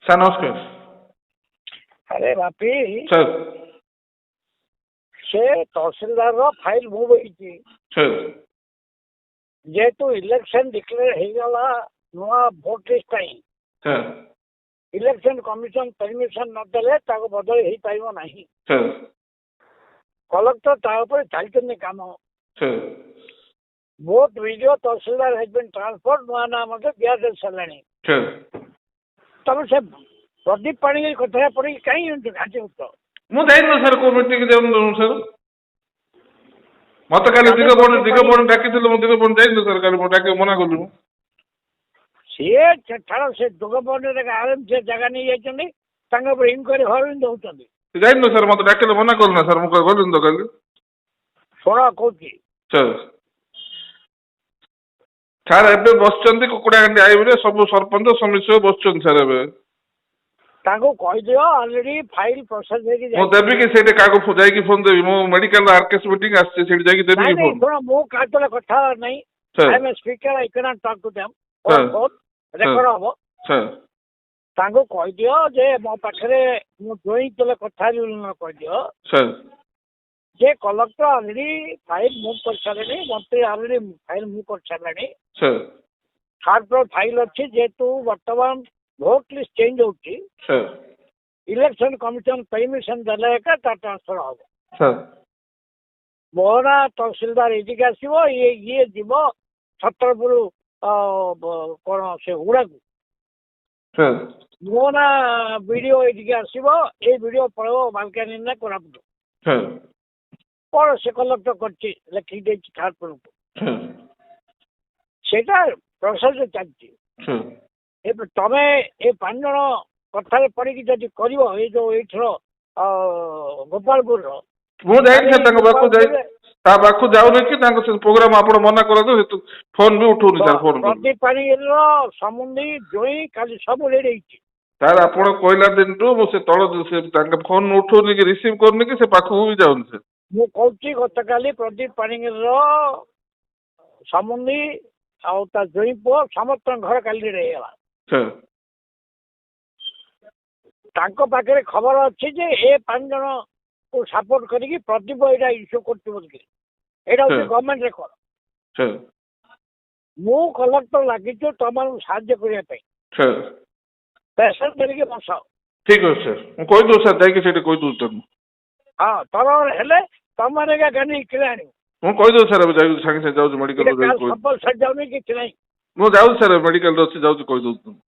Sir, ନମସ୍କାର। ଆରେ Bapi. Sir. ସେ ତହସିଲଦାରର ଫାଇଲ ମୁଭ୍ ହେଇଛି। ସାର୍। ଯେହେତୁ ଇଲେକ୍ସନ ଡିକ୍ଲେୟାର ହେଇଗଲା ନୂଆ ଭୋଟ ଲିଷ୍ଟ ପାଇଁ, ସାର୍। ଇଲେକ୍ସନ କମିଶନ ପରମିଶନ ନଦେଲେ ତାକୁ ବଦଳି ହେଇପାରିବ ନାହିଁ। ସାର୍। କଲେକ୍ଟର ତା ଉପରେ ଚାଲିଛନ୍ତି କାମ। Sir. Both BDO, tahsildar has been transfer, ନୂଆ ନାଁ ମଧ୍ୟ ଦିଆଯାଇ ସାରିଲାଣି। ସାର୍। ତମେ ସେ ପ୍ରଦୀପ ପାଣିଗ୍ରାହୀ କଥାରେ ପଡ଼ିକି କାହିଁ ଏମିତି ଘାଣ୍ଟି ହଉଛ? ମୁଁ ଯାଇନି ସାର୍, କୋଉ ମିଟିଂ ଯାଉନି ସାର୍। ମତେ କାଲି ଦିଗପହଣ୍ଡି ଦିଗପହଣ୍ଡି ଡାକିଥିଲେ, ମୁଁ ଦିଗପହଣ୍ଡି ଯାଇନି ସାର୍। କାଲି ମୁଁ ଡାକି ମନା କଲି ମୁଁ। ସିଏ ଛାଡ଼, ସେ ଦିଗପହଣ୍ଡିରେ ଆରାମ ସେ ଜାଗା ନେଇ ଯାଇଛନ୍ତି, ତାଙ୍କ ଉପରେ ଇନକ୍ୱାରି ହବା ବି ଦଉଛନ୍ତି। ଯାଇନି ସାର୍, ମତେ ଡାକିଲେ ମନା କଲି ନା ସାର୍, ମୁଁ ଗଲିନି ତ କାଲି। ଶୁଣ କହୁଛି। ସାର୍, ସାର୍, ଏବେ ବସିଛନ୍ତି କୁକୁଡ଼ାହାଣ୍ଡି ଆଇବରେ, ସବୁ ସରପଞ୍ଚ ସମିତି ସଭ୍ୟ ବସିଛନ୍ତି ସାର୍ ଏବେ। ତାଙ୍କୁ କହିଦିଅ ଅଲରେଡି ଫାଇଲ ପ୍ରୋସେସ ହେଇକି ମୁଁ ଦେବି କି ସେଇଠି କାହାକୁ ଯାଇକି ଫୋନ ଦେବି? ମୁଁ ମେଡିକାଲ ଆରକେଏସ୍ ମିଟିଂ ଆସିଛି, ସେଇଠି ଯାଇକି ଦେବି ନାଇଁ କି ନାଇଁ ଫୋନ? ଶୁଣ, ମୁଁ କାହା ସହିତ କଥା ହେବାର ନାହିଁ। Sir. I am speaker, I can't talk to them. Sir. Phone record ହବ। ସାର୍। ତାଙ୍କୁ କହିଦିଅ ଯେ ମୋ ପାଖରେ ମୁଁ ଜୋଇଁ ଥିଲେ କଥା ହେବି ବୋଲି ନ କହିଦିଅ ସାର୍। ଯେ କଲେକ୍ଟର ଅଲରେଡି ଫାଇଲ ମୁଭ୍ କରିସାରିଲେଣି, ମନ୍ତ୍ରୀ ଅଲରେଡି ଫାଇଲ ମୁଭ୍ କରିସାରିଲାଣି। ସାର୍। ଥାର୍ଡ ଫ୍ଲୋର ଫାଇଲ ଅଛି। ଯେହେତୁ ବର୍ତ୍ତମାନ ଭୋଟ ଲିଷ୍ଟ ଚେଞ୍ଜ ହଉଛି, ସାର୍। ଇଲେକ୍ସନ କମିଶନ ପରମିଶନ ଦେଲେ ଏକା ତା ଟ୍ରାନ୍ସଫର ହବ। ସାର୍। ମୋହନା ତହସିଲଦାର ଏଇଠିକି ଆସିବ, ଇଏ ଯିବ ଛତ୍ରପୁର କଣ ସେ ହୁଡ଼ାକୁ। ସାର୍। ମୋହନା ବିଡିଓ ଏଇଠିକି ଆସିବ, ଏଇ ବିଡିଓ ପଳେଇବ ମାଲକାନଗିରି ନା କୋରାପୁଟ। ସାର୍। କଣ ସେ କଲେକ୍ଟର କରିଛି, ଲେଖିକି ଦେଇଛି ଥାର୍ଡ ଫ୍ଲୋରକୁ। ସାର୍। ସେଇଟା ପ୍ରୋସେସ ଚାଲିଛି। ସାର୍। ଏବେ ତମେ ଏ ପାଞ୍ଚ ଜଣ କଥାରେ ପଡ଼ିକି ଯଦି କରିବ, ଏଇ ଯୋଉ ଏଇଥର ଗୋପାଳପୁରର ମୁଁ ଯାଇନି ସାର୍, ତାଙ୍କ ପାଖକୁ ଯାଇ ତା ପାଖକୁ ଯାଉନି କି ତାଙ୍କ ସେ ପ୍ରୋଗ୍ରାମ ଆପଣ ମନା କରନ୍ତୁ, ଫୋନ ବି ଉଠଉନି ସାର୍ ଫୋନ। ପ୍ରଦୀପ ପାଣିଗ୍ରାହୀର ସମୁନ୍ଦି ଜୋଇଁ କାଲି ସବୁ ରେଡି ହେଇଛି। ସାର୍, ଆପଣ କହିଲା ଦିନଠୁ ମୁଁ ସେ ତଳ ସେ ତାଙ୍କ ଫୋନ ଉଠଉନି କି ରିସିଭ୍ କରୁନି କି ସେ ପାଖକୁ ବି ଯାଉନି ସାର୍। ମୁଁ କହୁଛି, ଗତକାଲି ପ୍ରଦୀପ ପାଣିଗ୍ରାହୀର ସମୁନ୍ଦି ଆଉ ତା ଜୋଇଁ ପୁଅ ସମସ୍ତଙ୍କ ଘର କାଲି ରେଡି ହେଇଗଲା। ସାର୍। ତାଙ୍କ ପାଖରେ ଖବର ଅଛି ଯେ ଏ ପାଞ୍ଚ ଜଣକୁ ସପୋର୍ଟ କରିକି ପ୍ରଦୀପ ଏଇଟା ଇସ୍ୟୁ କରୁଛି ବୋଲିକି। ଏଇଟା ହଉଛି ଗଭର୍ଣ୍ଣମେଣ୍ଟ ରେକର୍ଡ। ସାର୍। ମୁଁ କଲେକ୍ଟର ଲାଗିଛୁ ତମମାନଙ୍କୁ ସାହାଯ୍ୟ କରିବା ପାଇଁ। ସାର୍। ପ୍ରେସର ଧରିକି ବସ। ଠିକ ଅଛି ସାର୍, ମୁଁ କହିଦେଉଛି ସାର୍, ଯାଇକି ସେଇଠି କହିଦେଉଛି ତାଙ୍କୁ। ହଁ, ତର ହେଲେ ତମମାନେ ଏକା ଗାଣ୍ଡି କିଣି ଆଣିବ। ମୁଁ କହିଦେଉଛି ସାର୍, ଏବେ ଯାଇକି ସାଙ୍ଗେ ସାଙ୍ଗେ ଯାଉଛି ମେଡିକାଲ। ଏଇଟା ଯାଇକି ସମ୍ପଲ ସରିଯାଉନି, କିଛି ନାହିଁ। ମୁଁ ଯାଉଛି ସାର୍, ମେଡିକାଲରେ ଅଛି, ଯାଉଛି କହିଦେଉଛି ତାଙ୍କୁ।